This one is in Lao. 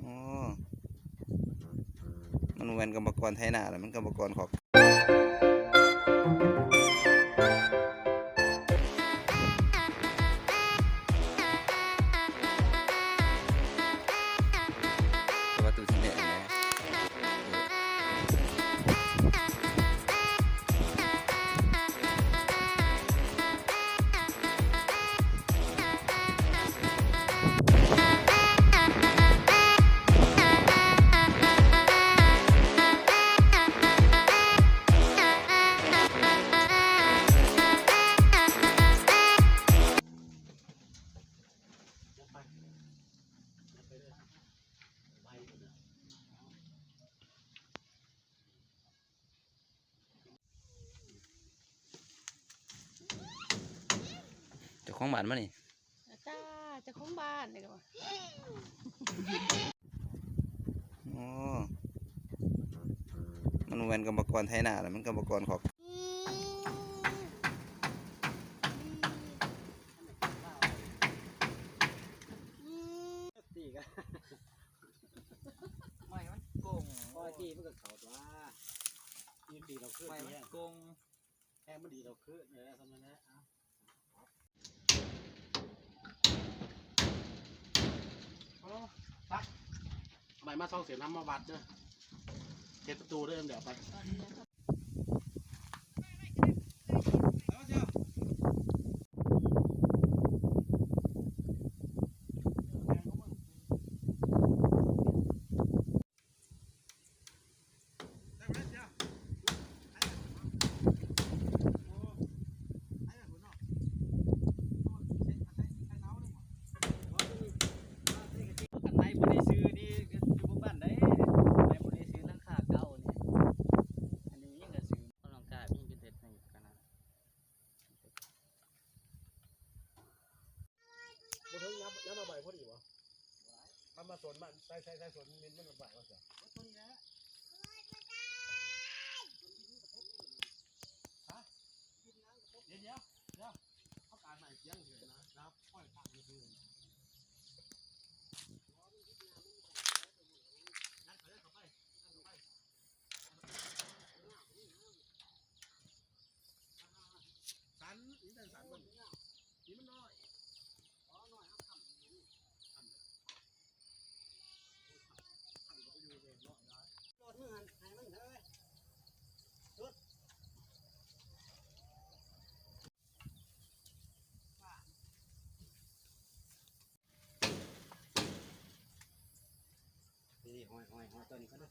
ອໍ ມັນບໍ່ແມ່ນກຳມະກອນໄຖນາແລ້ວ ມັນກຳມະກອນຂອກ ແຕ່ວ່າຕູ້ຊິແໜ້ນແຫຼະ. ເຈົ້າຂອງບ້ານມານີ້ ຈ້າ ເຈົ້າຂອງບ້ານນີ້ກໍວ່າ ອໍ ມັນບໍ່ແມ່ນກຳມະກອນໄຖນາແລ້ວ ມັນກຳມະກອນຂອກ ຕີກັນ ໄມ້ມັນກົງ ຂ້ອຍຕີມັນກໍເຂົ້າຕົວະ ຕີເຂົາຄືນ ໄມ້ມັນກົງ ແຮງມັນດີດອກຄືນ ເອີ ສ່ຳນັ້ນແຫຼະ ເອົາ ໂອ້ ໄປ ເອົາໄມ້ມາສອງເສັ້ນ ນຳມາວັດເດີ ເຮັດປະຕູເດີ ດຽວໄປ. ຄັນໄມ້ບໍ່ໄດ້ຊື້ນີ້ຄືບໍ່ປານໃດ ໄມ້ບໍ່ໄດ້ຊື້ຫຼັງຄາເກົ່ານີ້ ອັນນີ້ຍັງກະຊື້ ອອກກຳລັງກາຍ ມີເຮັດໃຫ້ຂະໜາດ ບໍ່ເຖິງ ຍາມ ຍາມມາໃບພໍດີບໍ່? ທຳມາສວນມາ ໃສ່ ໃສ່ ໃສ່ສວນມິນມັນໃບວ່າຊັ້ນ ຮະ? ດຽວ ດຽວ ດຽວ ເຂົາການໃໝ່ສຽງເທື່ອນະ ນະ ຄ່ອຍຟັງຊື່ໆ ຍັດເຂົ້າໄປ ຍັດເຂົ້າໄປ ສັນ ນີ້ແມ່ນສັນບໍ່ນີ້? ນີ້ມັນນ້ອຍ ອໍ ນ້ອຍ ເຮົາຄ້ຳຢູ່ນີ້ ຄ້ຳເດີ ຄ້ຳກໍໄປຢູ່ເດີ ນ້ອຍຫຼາຍ ໂລດມືຫັ້ນໃຫ້ມັນເດີ ສຸດ ນີ້ ຫ້ອຍ ຫ້ອຍ ຫ້ອຍ ຕົວນີ້ກ່ອນເດີ.